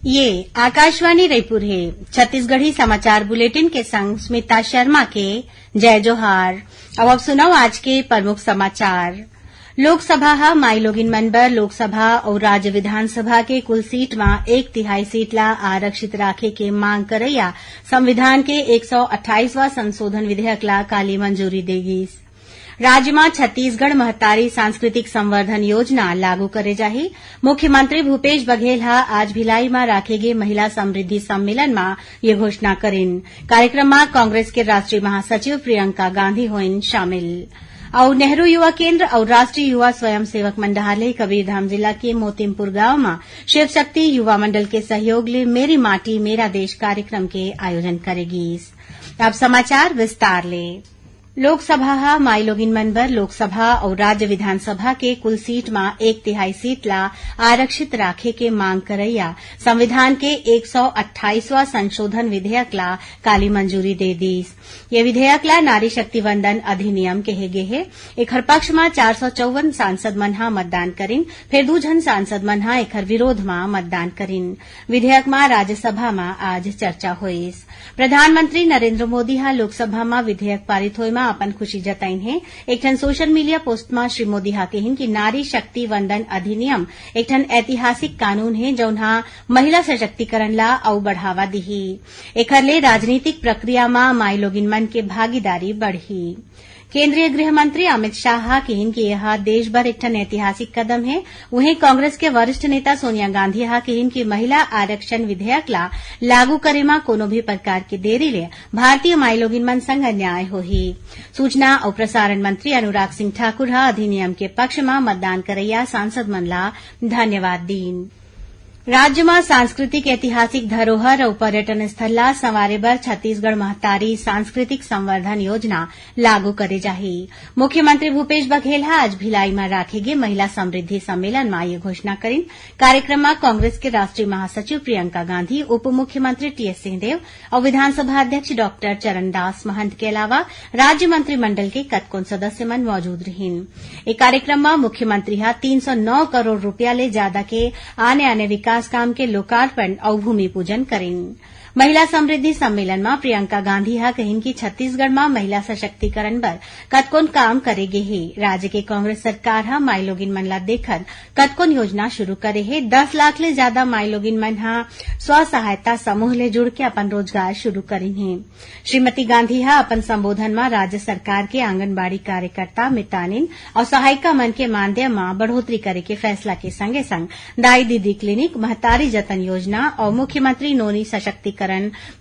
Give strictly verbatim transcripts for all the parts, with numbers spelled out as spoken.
ये आकाशवाणी रायपुर हे। छत्तीसगढ़ी समाचार बुलेटिन के संग स्मिता शर्मा के जय जोहार। अब आप सुनव आज के प्रमुख समाचार। लोकसभा ह माईलोगिन मन बर लोकसभा अउ राज्य विधानसभा के कुल सीट म एक तिहाई सीट ला आरक्षित राखे के मांग करइया संविधान के एक सौ अट्ठाईसवां संशोधन विधेयक ला काली मंजूरी दे गीस। राज्य म छत्तीसगढ़ महतारी सांस्कृतिक संवर्धन योजना लागू करे जाही। मुख्यमंत्री भूपेश बघेल ह आज भिलाई म राखे गे महिला समृद्धि सम्मेलन म ये घोषणा करिन। कार्यक्रम म कांग्रेस के राष्ट्रीय महासचिव प्रियंका गांधी होइन शामिल। अउ नेहरू युवा केंद्र अउ राष्ट्रीय युवा स्वयं सेवक मंडल ले कबीरधाम जिला के मोतिमपुर गांव म शिव शक्ति युवा मंडल के सहयोग ले मेरी माटी मेरा देश कार्यक्रम के आयोजन करे गीस। अब समाचार विस्तार ले। लोकसभा ह माईलोगिन मन बर लोकसभा अउ राज्य विधानसभा के कुल सीट म एक तिहाई सीट ला आरक्षित राखे के मांग करइया संविधान के एक सौ अट्ठाईसवां संशोधन विधेयक ला काली मंजूरी दे दीस। ये विधेयक ला नारी शक्ति वंदन अधिनियम कहे गे हे। एखर पक्ष म चार सौ चौवन सांसद मन ह मतदान करिन, फेर दू झन सांसद मन ह एखर विरोध म मतदान करिन। विधेयक म राज्यसभा म आज चर्चा होइस। प्रधानमंत्री नरेंद्र मोदी ह लोकसभा म विधेयक पारित होए म अपन खुशी जताइन हे। एक ठन सोशल मीडिया पोस्ट म श्री मोदी ह कहिन कि नारी शक्ति वंदन अधिनियम एक ठन ऐतिहासिक कानून हे, जउन ह महिला सशक्तिकरण ला अउ बढ़ावा दिही। एखर ले राजनीतिक प्रक्रिया म माईलोगिन मन के भागीदारी बढ़ही। केंद्रीय गृह मंत्री अमित शाह ह किहिन कि यह देश बर एक ठन ऐतिहासिक कदम हे। उहें, कांग्रेस के वरिष्ठ नेता सोनिया गांधी ह किहिन कि महिला आरक्षण विधेयक ला लागू करे म कोनो भी प्रकार के देरी ले भारतीय माईलोगिन मन संग अन्याय होही। सूचना अउ प्रसारण मंत्री अनुराग सिंह ठाकुर ह अधिनियम के पक्ष म मतदान करइया सांसद मन ला धन्यवाद दीन। राज्य म सांस्कृतिक ऐतिहासिक धरोहर अउ पर्यटन स्थल ला संवारे बर छत्तीसगढ़ महतारी सांस्कृतिक संवर्धन योजना लागू करे जाही। मुख्यमंत्री भूपेश बघेल ह आज भिलाई म राखे गे महिला समृद्धि सम्मेलन म ये घोषणा करिन। कार्यक्रम म कांग्रेस के राष्ट्रीय महासचिव प्रियंका गांधी, उप मुख्यमंत्री टीएस सिंहदेव अउ विधानसभा अध्यक्ष डॉक्टर चरणदास महंत के अलावा राज्य मंत्रिमंडल के कतकोन सदस्य मन मौजूद रिहिन। ए कार्यक्रम म मुख्यमंत्री ह तीन सौ नौ करोड़ रुपया ले जादा के आने-आने विकास काम के लोकार्पण अउ भूमि पूजन करिन। महिला समृद्धि सम्मेलन म प्रियंका गांधी ह कहिन कि छत्तीसगढ़ म महिला सशक्तिकरण बर कतकोन काम करे गे हे। राज्य के कांग्रेस सरकार ह माईलोगिन मन ला देखत कतकोन योजना शुरू करे हे। दस लाख ले जादा माईलोगिन मन ह स्व सहायता समूह ले जुड़ के अपन रोजगार शुरू करिन हे। श्रीमती गांधी ह अपन संबोधन म राज्य सरकार के आंगनबाड़ी कार्यकर्ता, मितानिन अउ सहायिका मन के मानदेय म बढ़ोतरी करे के फैसला के संगे-संग दाई दीदी क्लिनिक, महतारी जतन योजना अउ मुख्यमंत्री नोनी सशक्तिकरण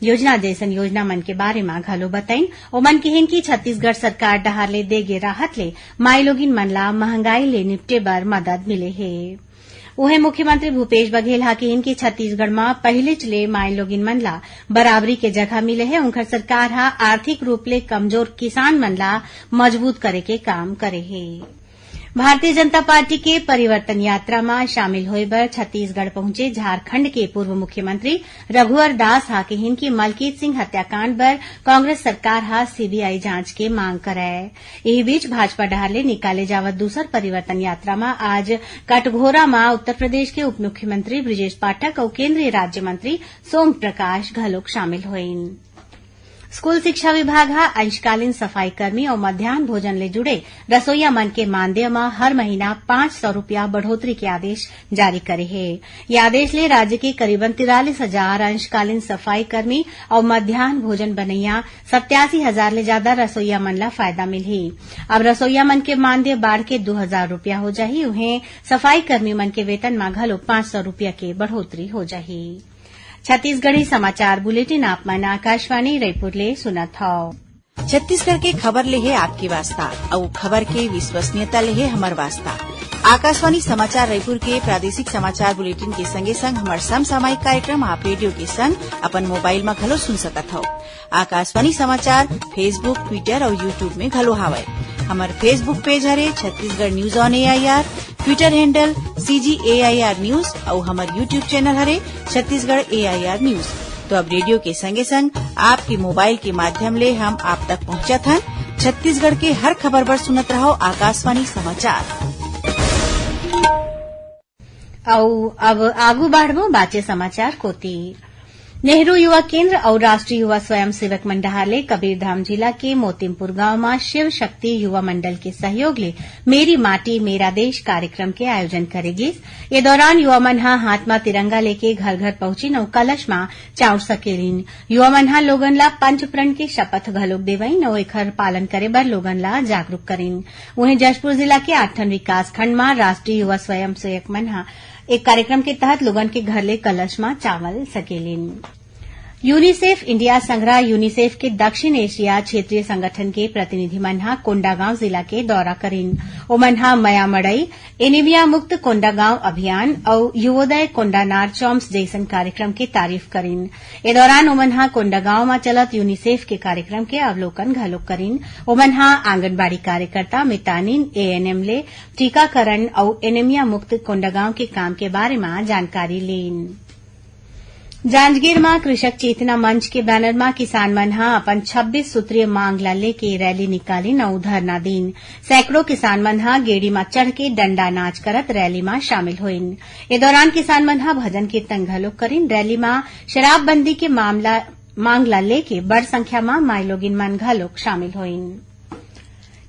योजना जइसन योजना मन के बारे म घलो बतइन। ओमन किहिन कि छत्तीसगढ़ सरकार डहार ले दे गे राहत ले माईलोगिन मन ला महंगाई ले निपटे बर मदद मिले हे। उहें, मुख्यमंत्री भूपेश बघेल ह किहिन कि छत्तीसगढ़ म पहिलीच ले माईलोगिन मन ला बराबरी के जगह मिले हे। उंखर सरकार ह आर्थिक रूप ले कमजोर किसान मन ला मजबूत करे के काम करे हे। भारतीय जनता पार्टी के परिवर्तन यात्रा म शामिल होए बर छत्तीसगढ़ पहुंचे झारखंड के पूर्व मुख्यमंत्री रघुवर दास ह किहिन कि मलकीत सिंह हत्याकांड बर कांग्रेस सरकार ह सीबीआई जांच के मांग करय। इही बीच, भाजपा डहार ले निकाले जावत दूसर परिवर्तन यात्रा म आज कटघोरा म उत्तर प्रदेश के उप मुख्यमंत्री बृजेश पाठक अउ केंद्रीय राज्य मंत्री सोम प्रकाश घलोक शामिल होइन। स्कूल शिक्षा विभाग ह अंशकालीन सफाई कर्मी अउ मध्यान्ह भोजन ले जुड़े रसोईया मन के मानदेय म हर महीना पाँच सौ रुपया बढ़ोतरी के आदेश जारी करे हे। ये आदेश ले राज्य के करीबन तिरालीस हजार अंशकालीन सफाई कर्मी अउ मध्यान्ह भोजन बनइया सत्यासी हजार ले जादा रसोईया मन ला फायदा मिलही। अब रसोईया मन के मानदेय बाढ़ के दू हजार रुपया हो जाही। उहें, सफाई कर्मी मन के वेतन म घलो पाँच सौ रुपया के बढ़ोतरी हो जाही। छत्तीसगढ़ी समाचार बुलेटिन आप मन आकाशवाणी रायपुर ले सुनत हव। छत्तीसगढ़ के खबर ले हे आपके वास्ता, अउ खबर के विश्वसनीयता ले हे हमर वास्ता। आकाशवाणी समाचार रायपुर के प्रादेशिक समाचार बुलेटिन के संगे संग हमर समसामयिक कार्यक्रम आप रेडियो के संग अपन मोबाइल म घलो सुन सकत हव। आकाशवाणी समाचार Facebook, Twitter अउ YouTube में घलो हावय। हमर Facebook पेज हरे Chhattisgarh news on AIR, Twitter handle CG AIR news अउ हमर YouTube चैनल हरे छत्तीसगढ़ एआईआर न्यूज। तो अब रेडियो के संगे संग आपके मोबाइल के माध्यम ले हम आप तक पहुंचत हन। छत्तीसगढ़ के हर खबर बर सुनत रहव आकाशवाणी समाचार। अउ अब आगू बढ़बो बाचे समाचार कोति। नेहरू युवा केंद्र अउ राष्ट्रीय युवा स्वयंसेवक मन डहार ले कबीरधाम जिला के मोतिमपुर गांव म शिव शक्ति युवा मंडल के सहयोग ले मेरी माटी मेरा देश कार्यक्रम के आयोजन करे गिस। ये दौरान युवा मन ह हाथ म तिरंगा लेके घर-घर पहुंचिन अउ कलश म चाउर सकेलिन। युवा मन ह लोगन ला पंच प्रण के शपथ घलोक देवइन अउ एखर पालन करे बर लोगन ला जागरूक करिन। उहें, जशपुर जिला के आठ ठन विकास खंड म राष्ट्रीय युवा स्वयंसेवक मन ह एक कार्यक्रम के तहत लोगन के घर ले कलश म चावल सकेलिन। यूनिसेफ इंडिया संघरा यूनिसेफ के दक्षिण एशिया क्षेत्रीय संगठन के प्रतिनिधि मन ह कोंडागांव जिला के दौरा करिन। ओमन ह मया मड़ई, एनीमिया मुक्त कोंडागांव अभियान अउ युवोदय कोंडानार चॉम्प्स जइसन कार्यक्रम के तारीफ करिन। ए दौरान ओमन ह कोंडागांव म चलत यूनिसेफ के कार्यक्रम के अवलोकन घलोक करिन। ओमन ह आंगनबाड़ी कार्यकर्ता, मितानिन, एएनएम ले टीकाकरण अउ एनीमिया मुक्त कोंडागांव के काम के बारे म जानकारी लीन। जांजगीर म कृषक चेतना मंच के बैनर म किसान मन ह अपन छब्बीस सूत्रीय मांग ला लेके रैली निकालिन अउ धरना दीन। सैकड़ों किसान मन ह गेड़ी म चढ़ के डंडा नाच करत रैली म शामिल होइन। ए दौरान किसान मन ह भजन कीर्तन घलोक करिन। रैली म शराबबंदी के मामला, मांग ला लेके बड़ संख्या म माईलोगिन मन घलोक शामिल होइन।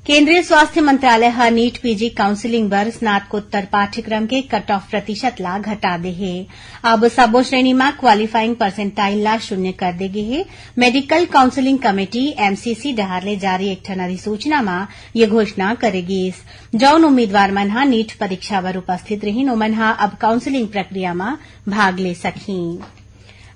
केंद्रीय स्वास्थ्य मंत्रालय ह नीट पीजी काउंसिलिंग बर स्नातकोत्तर पाठ्यक्रम के कट ऑफ प्रतिशत ला घटा दे हे। अब सबो श्रेणी म क्वालीफाइंग परसेंटाइल ला शून्य कर दे गे हे। मेडिकल काउंसिलिंग कमेटी, एमसीसी, डहार ले जारी एक ठन अधिसूचना म ये घोषणा करे गीस। जउन उम्मीदवार मन ह नीट परीक्षा बर उपस्थित रिहिन, ओमन ह अब काउंसिलिंग प्रक्रिया म भाग ले सकही।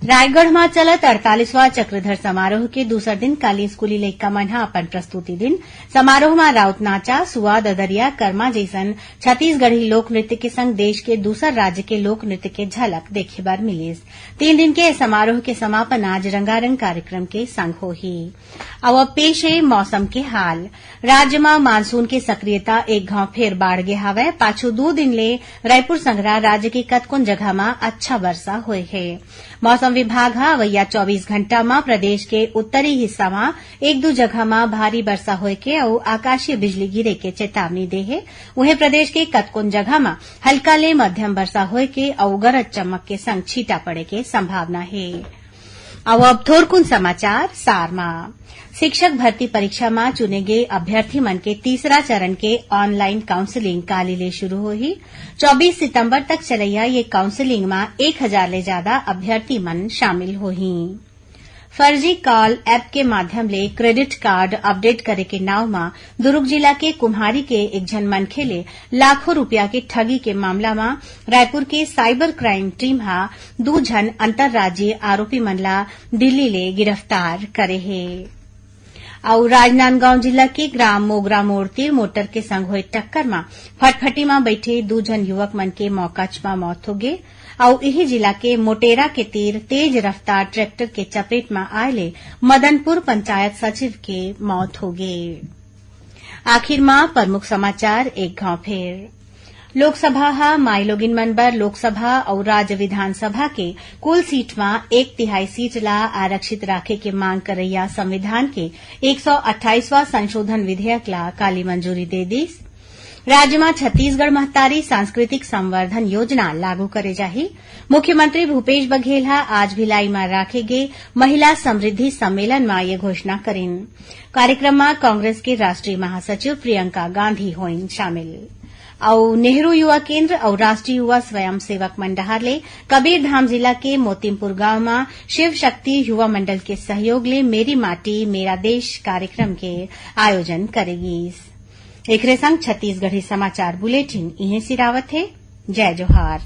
रायगढ़ म चलत अड़तालीसवां चक्रधर समारोह के दूसर दिन काली स्कूली लइका मन ह अपन प्रस्तुति दिन। समारोह म राउत नाचा, सुआ, ददरिया, करमा जइसन छत्तीसगढ़ी लोक नृत्य के संग देश के दूसर राज्य के लोक नृत्य के झलक देखे बर मिलिस। तीन दिन के ए समारोह के समापन आज रंगारंग कार्यक्रम के संग होही। अउ अब पेश हे मौसम के हाल। राज्य म मानसून के सक्रियता एक घांव फेर बाढ़ गे हावय। पाछू दू दिन ले रायपुर संघरा राज्य के कतकोन जगह म अच्छा वर्षा होए हे। मौसम विभाग ह अवइया चौबीस घंटा म प्रदेश के उत्तरी हिस्सा म एक दू जगह म भारी वर्षा होए के अउ आकाशीय बिजली गिरे के चेतावनी दे हे। उहें, प्रदेश के कतकोन जगह म हल्का ले मध्यम वर्षा होए के अउ गरज चमक के संग छींटा पड़े के संभावना हे। अउ अब थोरकुन समाचार सार म। शिक्षक भर्ती परीक्षा म चुने गे अभ्यर्थी मन के तीसरा चरण के ऑनलाइन काउंसलिंग काली ले शुरू होही। चौबीस सितंबर तक चलइया ये काउंसलिंग म एक हजार ले जादा अभ्यर्थी मन शामिल होही। फर्जी कॉल ऐप के माध्यम ले क्रेडिट कार्ड अपडेट करे के नाव म दुरूग जिला के कुम्हारी के एक झन मनखे ले लाखों रुपया के ठगी के मामला म रायपुर के साइबर क्राइम टीम ह दू झन अंतर्राज्यीय आरोपी मन ला दिल्ली ले गिरफ्तार करे हे। अउ राजनांदगांव जिला के ग्राम मोगरा मोड़ तीर मोटर के संग होए टक्कर म फटफटी म बइठे दू झन युवक मन के मौकाच म मौत होगे। अउ इही जिला के मोटेरा के तीर तेज रफ्तार ट्रैक्टर के चपेट म आए ले मदनपुर पंचायत सचिव के मौत होगे। आखिर म प्रमुख समाचार एक घांव फेर। लोकसभा ह माईलोगिन मन बर लोकसभा अउ राज्य विधानसभा के कुल सीट म एक तिहाई सीट ला आरक्षित राखे के मांग करइया संविधान के एक सौ अट्ठाईसवां संशोधन विधेयक ला काली मंजूरी दे दीस। राज्य म छत्तीसगढ़ महतारी सांस्कृतिक संवर्धन योजना लागू करे जाही। मुख्यमंत्री भूपेश बघेल ह आज भिलाई म राखे गे महिला समृद्धि सम्मेलन म ये घोषणा करिन। कार्यक्रम म कांग्रेस के राष्ट्रीय महासचिव प्रियंका गांधी होइन शामिल। अउ नेहरू युवा केंद्र अउ राष्ट्रीय युवा स्वयंसेवक मन डहार ले कबीरधाम जिला के मोतिमपुर गांव म शिव शक्ति युवा मंडल के सहयोग ले मेरी माटी मेरा देश कार्यक्रम के आयोजन करे गीस। एकरे संग छत्तीसगढ़ी समाचार बुलेटिन इहें सिरावत हे। जय जोहार।